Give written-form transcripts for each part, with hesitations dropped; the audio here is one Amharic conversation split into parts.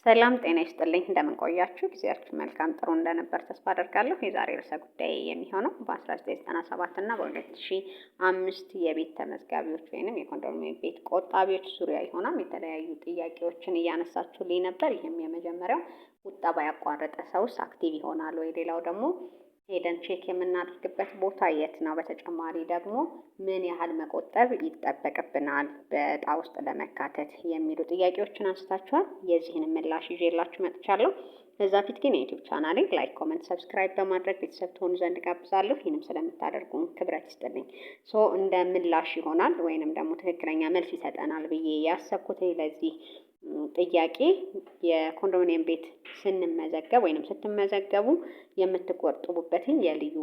ሰላም ጤና ይስጥልኝ፣ እንደምን ቆያችሁ? ጊዜያችሁ መልካም ጥሩ እንደነበር ተስፋ አደርጋለሁ። የዛሬ ርዕሰ ጉዳይ የሚሆነው በ1997 እና በ2005 የቤት ተመዝጋቢዎች ወይንም የኮንዶሚኒየም ቤት ቆጣቢዎች ዙሪያ ይሆናል። የተለያዩ ጥያቄዎችን እያነሳችሁልኝ ነበር። ይህም የመጀመሪያው ቁጠባ ያቋረጠ ሰውስ active ይሆናል ወይ? ሌላው ደግሞ ሄደን check የምናደርግበት ቦታ የት ነው? በተጨማሪ ደግሞ ምን ያህል መቆጠብ ይጠበቅብናል በእጣ ውስጥ ለመካተት የሚሉ ጥያቄዎችን አንስታችኋል። የዚህን ምላሽ ይዤላችሁ መጥቻለሁ። ከዛ ፊት ግን የ YouTube ቻናሌን like፣ comment፣ subscribe በማድረግ ቤተሰብ ትሆኑ ዘንድ ጋብዛለሁ። ይህንም ስለምታደርጉ ክብረት ይስጥልኝ። So እንደ ምላሽ ይሆናል ወይንም ደግሞ ትክክለኛ መልስ ይሰጠናል ብዬ ያሰብኩት ለዚህ ጥያቄ የኮንዶሚኒየም ቤት ስንመዘገብ ወይንም ስትመዘገቡ የምትቆጥቡበትን የልዩ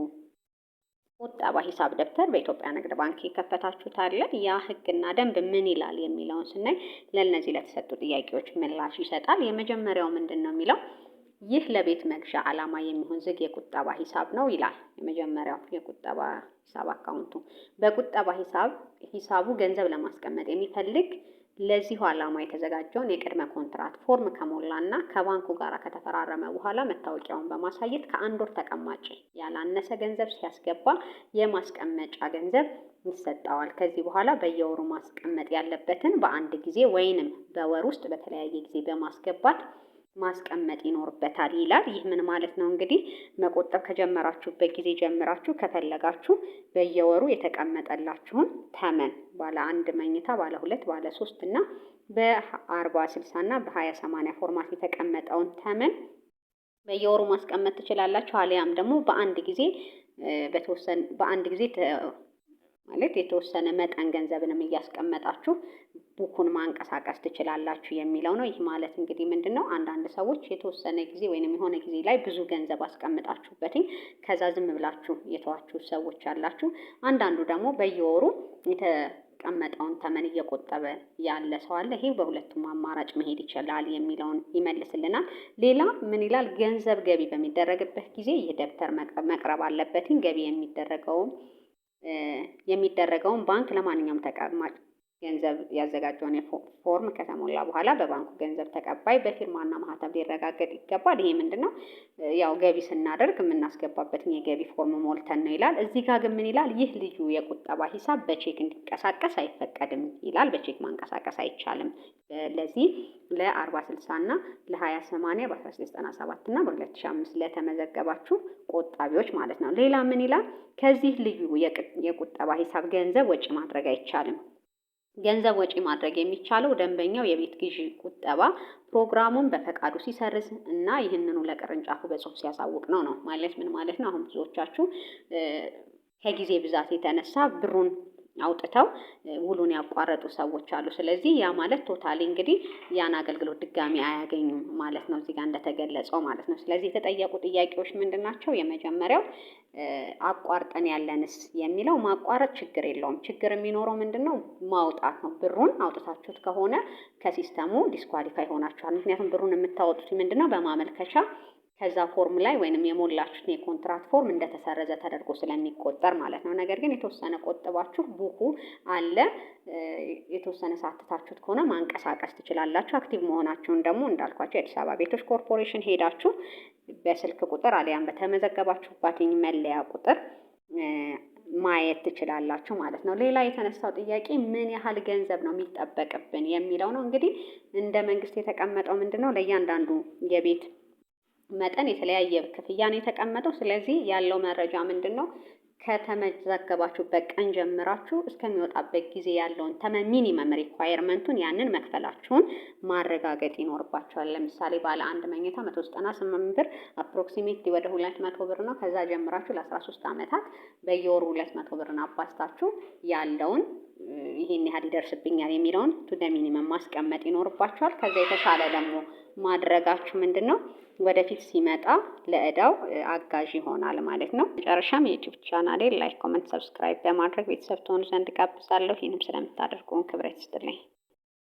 ቁጠባ ሂሳብ ደብተር በኢትዮጵያ ንግድ ባንክ የከፈታችሁት አለ። ያ ሕግና ደንብ ምን ይላል የሚለውን ስናይ ለእነዚህ ለተሰጡ ጥያቄዎች ምላሽ ይሰጣል። የመጀመሪያው ምንድን ነው የሚለው፣ ይህ ለቤት መግዣ ዓላማ የሚሆን ዝግ የቁጠባ ሂሳብ ነው ይላል። የመጀመሪያው የቁጠባ ሂሳብ አካውንቱ በቁጠባ ሂሳቡ ገንዘብ ለማስቀመጥ የሚፈልግ ለዚሁ ዓላማ የተዘጋጀውን የቅድመ ኮንትራት ፎርም ከሞላና ከባንኩ ጋር ከተፈራረመ በኋላ መታወቂያውን በማሳየት ከአንድ ወር ተቀማጭ ያላነሰ ገንዘብ ሲያስገባ የማስቀመጫ ገንዘብ ይሰጠዋል። ከዚህ በኋላ በየወሩ ማስቀመጥ ያለበትን በአንድ ጊዜ ወይንም በወር ውስጥ በተለያየ ጊዜ በማስገባት ማስቀመጥ ይኖርበታል ይላል። ይህ ምን ማለት ነው? እንግዲህ መቆጠብ ከጀመራችሁበት ጊዜ ጀምራችሁ ከፈለጋችሁ በየወሩ የተቀመጠላችሁን ተመን ባለ አንድ መኝታ፣ ባለ ሁለት፣ ባለ ሶስት እና በ40/60 እና በ20/80 format የተቀመጠውን ተመን በየወሩ ማስቀመጥ ትችላላችሁ። አሊያም ደግሞ በአንድ ጊዜ በተወሰነ በአንድ ጊዜ ማለት የተወሰነ መጠን ገንዘብንም እያስቀመጣችሁ book ኡን ማንቀሳቀስ ትችላላችሁ የሚለው ነው። ይህ ማለት እንግዲህ ምንድን ነው? አንዳንድ ሰዎች የተወሰነ ጊዜ ወይንም የሆነ ጊዜ ላይ ብዙ ገንዘብ አስቀምጣችሁበትኝ ከዛ ዝም ብላችሁ የተዋችሁ ሰዎች አላችሁ። አንዳንዱ ደግሞ በየወሩ የተቀመጠውን ተመን እየቆጠበ ያለ ሰው አለ። ይሄ በሁለቱም አማራጭ መሄድ ይችላል የሚለውን ይመልስልናል። ሌላ ምን ይላል? ገንዘብ ገቢ በሚደረግበት ጊዜ የደብተር መቅረብ አለበትኝ። ገቢ የሚደረገውን ባንክ ለማንኛውም ተቀማጭ ገንዘብ ያዘጋጀውን ፎርም ከተሞላ በኋላ በባንኩ ገንዘብ ተቀባይ በፊርማና ማህተም ሊረጋገጥ ይገባል። ይሄ ምንድን ነው? ያው ገቢ ስናደርግ የምናስገባበትን የገቢ ፎርም ሞልተን ነው ይላል። እዚህ ጋር ግን ምን ይላል? ይህ ልዩ የቁጠባ ሂሳብ በቼክ እንዲንቀሳቀስ አይፈቀድም ይላል። በቼክ ማንቀሳቀስ አይቻልም። ለዚህ ለ40/60 እና ለ20/80 በ1997 እና በ2005 ለተመዘገባችሁ ቆጣቢዎች ማለት ነው። ሌላ ምን ይላል? ከዚህ ልዩ የቁጠባ ሂሳብ ገንዘብ ወጪ ማድረግ አይቻልም። ገንዘብ ወጪ ማድረግ የሚቻለው ደንበኛው የቤት ግዢ ቁጠባ ፕሮግራሙን በፈቃዱ ሲሰርዝ እና ይህንኑ ለቅርንጫፉ በጽሁፍ ሲያሳውቅ ነው ነው ማለት ምን ማለት ነው? አሁን ብዙዎቻችሁ ከጊዜ ብዛት የተነሳ ብሩን አውጥተው ውሉን ያቋረጡ ሰዎች አሉ። ስለዚህ ያ ማለት totally እንግዲህ ያን አገልግሎት ድጋሚ አያገኙም ማለት ነው፣ እዚህ ጋር እንደተገለጸው ማለት ነው። ስለዚህ የተጠየቁ ጥያቄዎች ምንድን ናቸው? የመጀመሪያው አቋርጠን ያለንስ የሚለው ማቋረጥ ችግር የለውም። ችግር የሚኖረው ምንድን ነው? ማውጣት ነው። ብሩን አውጥታችሁት ከሆነ ከ system ኡ disqualify ሆናችኋል። ምክንያቱም ብሩን የምታወጡት ምንድን ነው? በማመልከቻ ከዛ ፎርም ላይ ወይንም የሞላችሁትን የኮንትራት ፎርም እንደተሰረዘ ተደርጎ ስለሚቆጠር ማለት ነው። ነገር ግን የተወሰነ ቆጥባችሁ book ኡ አለ፣ የተወሰነ ሳትታችሁት ከሆነ ማንቀሳቀስ ትችላላችሁ። Active መሆናችሁን ደግሞ እንዳልኳችሁ የአዲስ አበባ ቤቶች ኮርፖሬሽን ሄዳችሁ በስልክ ቁጥር አሊያም በተመዘገባችሁባት መለያ ቁጥር ማየት ትችላላችሁ ማለት ነው። ሌላ የተነሳው ጥያቄ ምን ያህል ገንዘብ ነው የሚጠበቅብን የሚለው ነው። እንግዲህ እንደ መንግስት የተቀመጠው ምንድን ነው? ለእያንዳንዱ የቤት መጠን የተለያየ ክፍያ ነው የተቀመጠው። ስለዚህ ያለው መረጃ ምንድን ነው? ከተመዘገባችሁበት ቀን ጀምራችሁ እስከሚወጣበት ጊዜ ያለውን ተመን minimum requirement ኡን ያንን መክፈላችሁን ማረጋገጥ ይኖርባችኋል። ለምሳሌ ባለ አንድ መኝታ 198 ብር approximately ወደ 200 ብር ነው። ከዛ ጀምራችሁ ለ13 ዓመታት በየወሩ 200 ብርን አባዝታችሁ ያለውን ይሄን ያህል ይደርስብኛል የሚለውን to the minimum ማስቀመጥ ይኖርባችኋል። ከዛ የተሻለ ደግሞ ማድረጋችሁ ምንድን ነው፣ ወደፊት ሲመጣ ለእዳው አጋዥ ይሆናል ማለት ነው። መጨረሻም የ YouTube ቻናሌ like፣ comment፣ subscribe በማድረግ ቤተሰብ ትሆኑ ዘንድ ጋብዛለሁ። ይህንም ስለምታደርጉን ክብረት ይስጥልኝ።